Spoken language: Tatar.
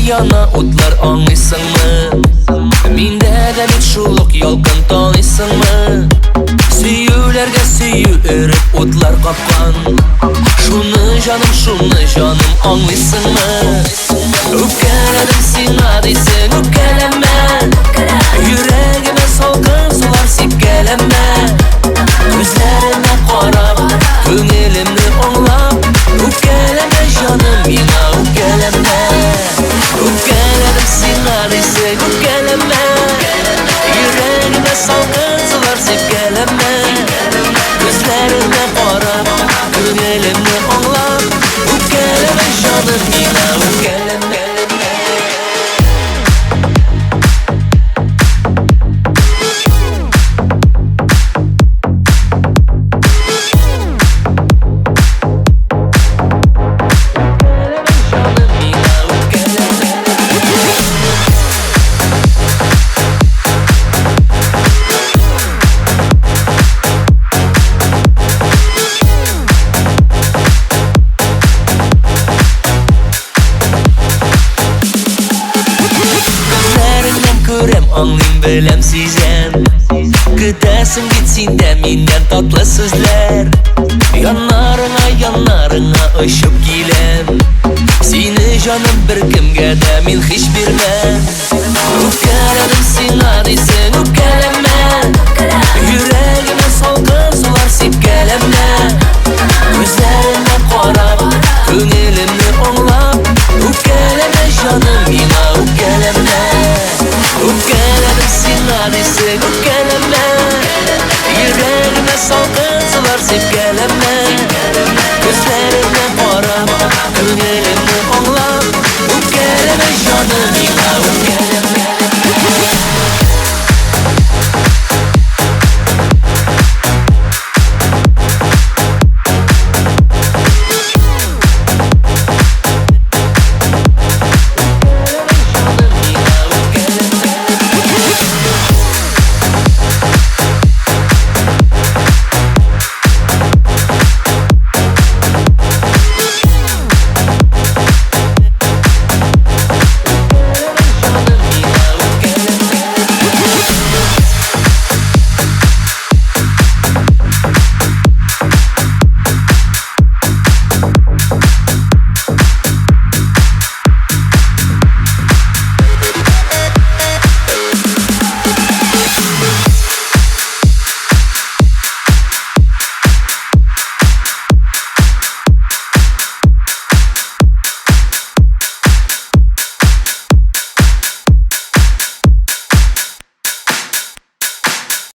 яна утлар, аңлыйсыңмы? Миндә дә бит шул ук ялкын, таныйсыңмы? Сөюләргә сөю өреп утлар капкан. Шуны җаным, шуны җаным, аңлыйсыңмы? Үпкәләдем сиңа дисең, үпкәләмә. Йөрәгемә салкын сулар сипкәләмә. Күзләремә карап, күңелемне аңлап, үпкәләмә җаным, миңа үпкәләмә. Үпкәләдем сиңа дисең, үпкәләмә. Йөрәгемә салкын сулар сипкәләмә. Күзләремә карап, күңелемне аңлап, үпкәләмә җаным, миңа үпкәләмә. Җаным, миңа үпкәләмә. Күзләреңнән күрәм, аңлыйм, беләм, сизәм. Көтәсең бит син дә миннән татлы сүзләр. Яннарыңа, яннарыңа очып киләм. Сине җаным беркемгә дә мин һич бирмәм. Үпкәләдем сиңа дисең, үпкәләмә. Йөрәгемә салкын сулар сипкәләмә. Күзләремә карап, күңелемне аңлап, үпкәләмә җаным, миңа үпкәләмә. Үпкәләдем сиңа дисең, үпкәләмә. Йөрәгемә салкын сулар сипкәләмә. Күзләремә карап, күңелемне аңлап, үпкәләмә җаным, миңа үпкәләмә.